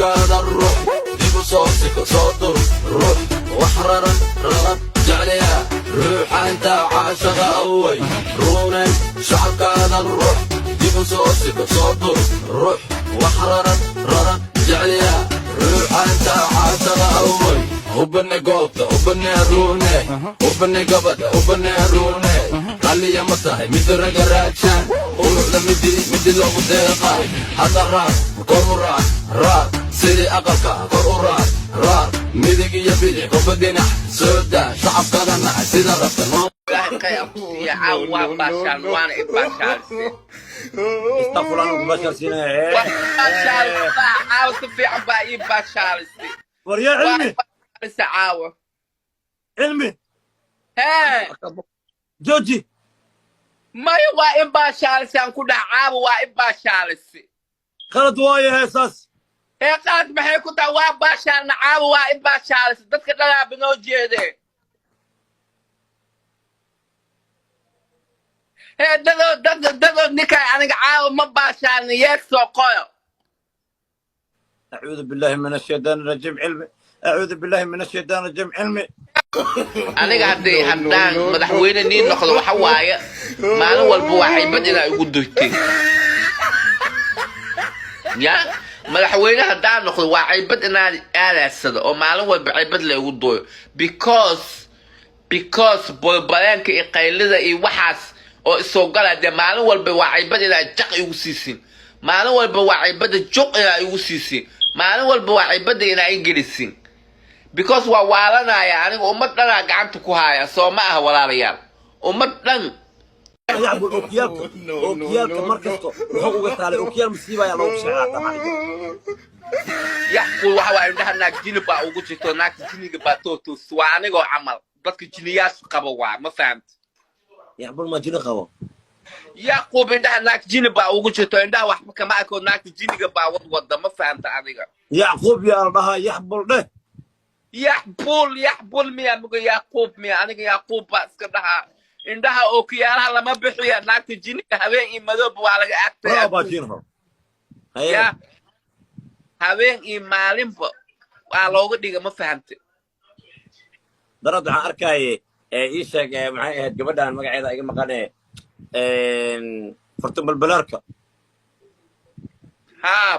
Shacabkaada ruux dib u soo siko, soo dur ruux wax raran raran jecliya ruuxaanta caashaqa away ruunay. Shacabkaada ruux dib u soo siko, soo dur ruux wax raran raran jecliya ruuxaanta caashaqa away. Ubane goobta, ubane ruune, ubane gabadha, ubane ruune. Ralliya ma tahay mid raga raadshaan quruxda, midi midi loogu deeqay. Hadda raar, kor u raar, raar sidii aqalka kor u raar, raar midig iyo bidix, qofba dhinac soo daa. Shacabkada nacay sida rabta noo. Ilaahay khayr ku siiya. Caawa waa baashaan, waana i baashaalise. Istafulaan ku basharsiinaya. Waa baashaalise caawa, si fiican baa ii baashaalise. War yaa Waa Cilmi. i baashaalise caawa. Cilmi. Hee. Jooji. Maya, waa i baashaalise aan ku dhaha, caawa waa i baashaalise. Qalad waaye heesaas. Hee, qalad maxay ku tahay? Waa baashaalna caawa, waa i baashaalise, dadka dhanaaba noo jeedee. Hee, dadoo dad dadoo ninkaa aniga caawa ma baashaalna, yeeg soo qoyo. أعوذ بالله من الشيطان الرجيم. علمي، أعوذ بالله من الشيطان الرجيم. علمي. Aniga haddii haddaan madaxweyne niin noqdo, waxa waaye maalin walba waa xaybad inaa igu duytay. Ya madaxweyne haddaan noqdo, waa caybad inaad aadaadsado oo maalin walba caybad la igu duyo, because bolbaleenka iyo qaylida iyo waxaas oo isoo gala dee maalin walba waa caybad inaad jaq igu siisin, maalin walba waa caybada juq inaa igu siisin, maalin walba waa caybada inaa ingelisin, because waa waalanaya. Aniga ummad dhanaa gacanta ku haaya, soo ma aha, walaalayaal? Ummad dhan. Yacbul okiyaalka, okiyaalka mar kasto wuxuu uga taalay okiyaal masiibaya loogu sheegaa macalin. Yacqul, waxa waa indhaha naag jini baa ugu jirto, naagta jiniga baa tootoos. Waa anigoo camal, dadka jiniyaasha qaba waa, ma fahamta? Yacbul ma jini qabo? Yacquub, indhaha naag jini baa ugu jirto, indhaha waxba kama arko, naagta jiniga baa wadwada, ma fahamta adiga? Yacquub yaa la dhahaa, yaxbul dheh. Yaxbul, yaxbul miya muga? Yaquub miya? Aniga Yaquub baa iska dhahaa. Indhaha ookiyaalaha lama bixiya, naagta jiniga habeen iyo madooba waa laga agtay. Bravo baa jini qabo. Haye. Ya habeen iyo maalinba waa looga dhiga, ma fahamte? Darad waxaan arkaaye ee ii sheeg ee maxay ahayd gabadhan magaceeda iga maqane, Fartuun Balbalaarka. Haa.